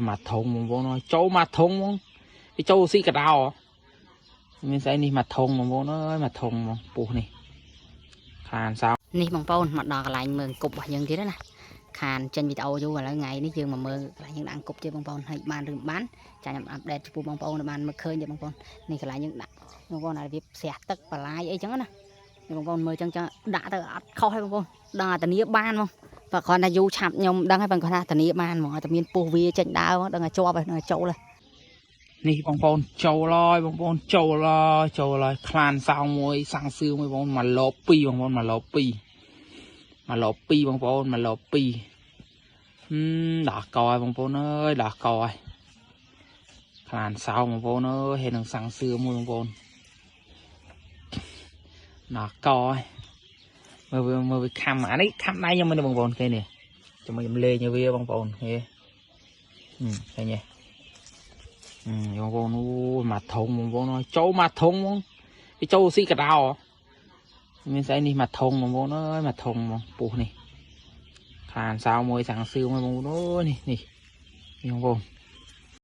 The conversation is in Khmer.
មកធុងបងប្អូនអើយចូលមកធុងហ្មងវាចូលស៊ីកដោមានស្អីនេះមកធុងបងប្អូនអើយមកធុងហ្មងពុះនេះខានសោ នេះបងប្អូនមកដល់កន្លែងមើលអង្គប់របស់យើងទៀតណាខានចេញវីដេអូយូរឥឡូវថ្ងៃនេះយើងមកមើលកន្លែងយើងដាក់អង្គប់ទៀតបងប្អូនហើយបានឬមិនបានចាខ្ញុំ update ចំពោះបងប្អូនបានមើលឃើញទៀតបងប្អូននេះកន្លែងយើងដាក់បងប្អូនឲ្យវាស្រះទឹកបន្លាយអីចឹងណានេះបងប្អូនមើលចឹងចឹងដាក់ទៅអត់ខុសទេបងប្អូនដល់អាធានាបានហ្មងបើគ្រាន់តែយូរឆាប់ខ្ញុំដឹងហើយបើគាត់ថាធានាបានហ្មងឲ្យតែមានពោះវាចេញដើមដឹងតែជាប់ហើយដឹងតែចូលហើយ នេះបងប្អូនចូលហើយបងប្អូនចូលហើយចូលហើយខ្លានសោមួយសាំងសឿមួយបងប្អូនមកលបពីរបងប្អូនមកលបពីរមកលបពីរបងប្អូនមកលបពីរហឹមដោះកហើយបងប្អូនអើយដោះកហើយខ្លានសោបងប្អូនអើយហើយនឹងសាំងសឿមួយបងប្អូនដោះកហើយមើលវាមើលវាខំអានេះខំដៃខ្ញុំមែនទេបងប្អូនគេនេះចាំខ្ញុំលេងឲ្យវាបងប្អូនហេហឹមឃើញទេ អឺបងប្អូនអូយមកធុងបងប្អូនអើយចូលមកធុងហ្មងវាចូលស៊ីកដោមានស្អីនេះមកធុងបងប្អូនអើយមកធុងហ្មងពុះនេះខានសោមួយសាំងសឿមួយបងប្អូនអូយនេះនេះនេះបងប្អូន